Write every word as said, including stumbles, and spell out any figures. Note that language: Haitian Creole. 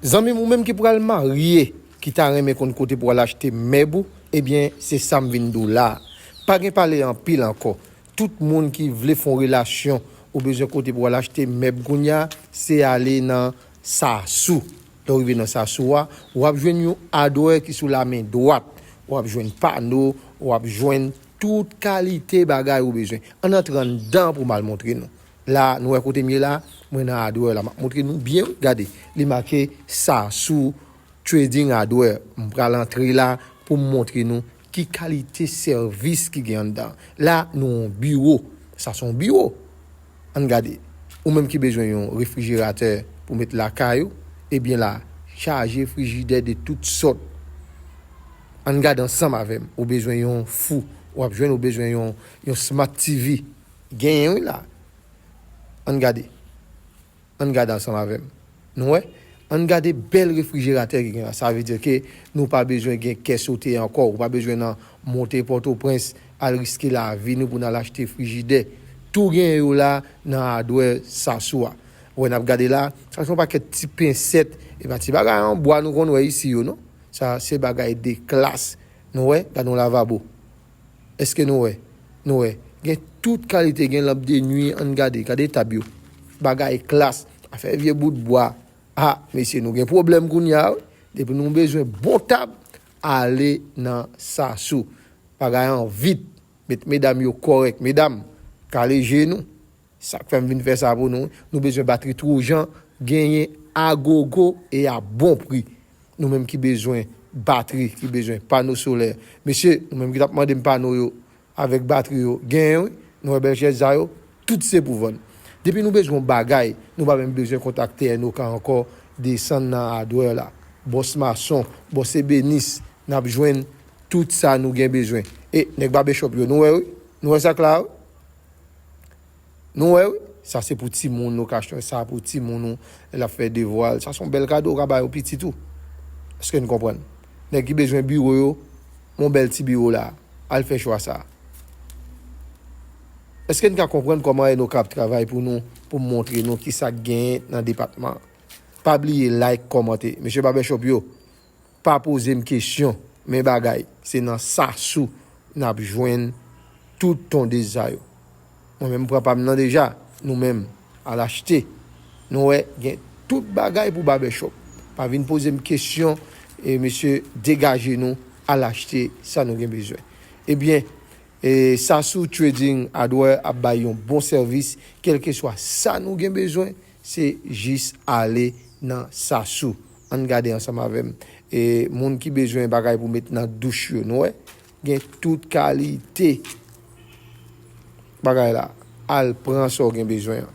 Zanmi m, ou menm ki pral marye, ki ta renmen konn kote pou al achte mèb ou, ebyen, se sa m vin di w la. Pa gen pale anpil ankò. Tout moun ki vle fè yon relasyon, ou bezwen kote pou al achte mèb kounye a, se ale nan Sasou. Lè w rive nan Sasou a, w ap jwenn yon adwè ki sou lamen dwat. W ap jwenn pano, w ap jwenn tout kalite bagay ou bezwen. Ann antre anndan pou m al montre nou. La, nou wè kote m ye la, mwen nan adwè la. M ap montre nou byen, wi, gade. Li make Sasou Trading Hardware. M pral antre la pou m montre nou ki kalite sèvis ki gen anndan. La, nou yon biwo. Sa se yon biwo. Ann gade. Ou menm ki bezwen yon refrijeratè pou met lakay ou, ebyen la, chaje frijidè de tout sòt. Ann gade ansanm avè m. Ou bezwen yon fou. W ap jwenn, ou bezwen yon, yon Smart T V. Genyen, wi, la. Ann gade. Ann gade ansanm avè m. Nou wè? Ann gade bèl refrijeratè ki gen la. Sa vle di ke nou pa bezwen gen kè sote ankò. Ou pa bezwen nan monte Pòtoprens, al riske lavi nou pou n al achte frijidè. Tou gen yo la nan adwè Sasou a. Ou wè, n ap gade la, sa se yon pakèt ti pensèt. E pa ti bagay an bwa nou konn wè isi yo, non. Sa se bagay de klas. Nou wè? Gade yon lavabo. Èske nou wè? Nou wè. Gen tout kalite, gen lanp de nwi, ann gade. Gade tab yo. Bagay klas. Afè vye bout bwa. A, mesye, nou gen pwoblèm kounye a, wi. Depi nou bezwen bon tab, ale nan Sasou. Bagay an vit. Met medam yo kòrèk. Medam, kale je nou. Sa k fè m vin fè sa pou nou. Nou bezwen batri Trojan, genyen a gogo e a bon pri. Nou menm ki bezwen batri, ki bezwen pano solè. Mesye, nou menm ki t ap mande m pano yo avèk batri yo, genyen wi. Nou wè bèl chèz sa yo, tout se pou vann. Depi nou bezwen yon bagay, nou pa menm bezwen kontakte N O K ankò, desann nan adwè la. Bòs mason, bòs ebenis, n ap jwenn tout sa nou gen bezwen. E nèg babechòp yo, nou wè wi. Nou wè sa k la wi. Nou wè wi, sa se pou timoun nou ka achte sa pou timoun ou lè l ap fè devwa l. Sa se yon bèl kado ou ka ba yon pitit ou. Èske n konprann? Nèg ki bezwen biwo yo, yon bèl ti biwo la, al fè chwa sa. Èske n ka konprann kòman N O K ap travay pou nou, pou m montre nou ki sa k genyen nan depatman an? Pa bliye like, kòmante. Mesye babechòp yo, pa poze m kesyon, men bagay, se nan Sasou n ap jwenn tout ton de sa yo. Mwen menm m pran pa m nan deja, nou menm, al achte. Nou wè, gen tout bagay pou babechòp. Pa vin poze m kesyon, e mesye, degaje nou, al achte sa nou gen bezwen. Ebyen, e Sasou Trading Hardware ap bay yon bon sèvis, kèlkeswa sa nou gen bezwen, se jis ale nan Sasou. Ann gade ansanm avè m. E moun ki bezwen bagay pou met nan douch yo, nou wè? Gen tout kalite bagay la. Al pran sa w gen bezwen an.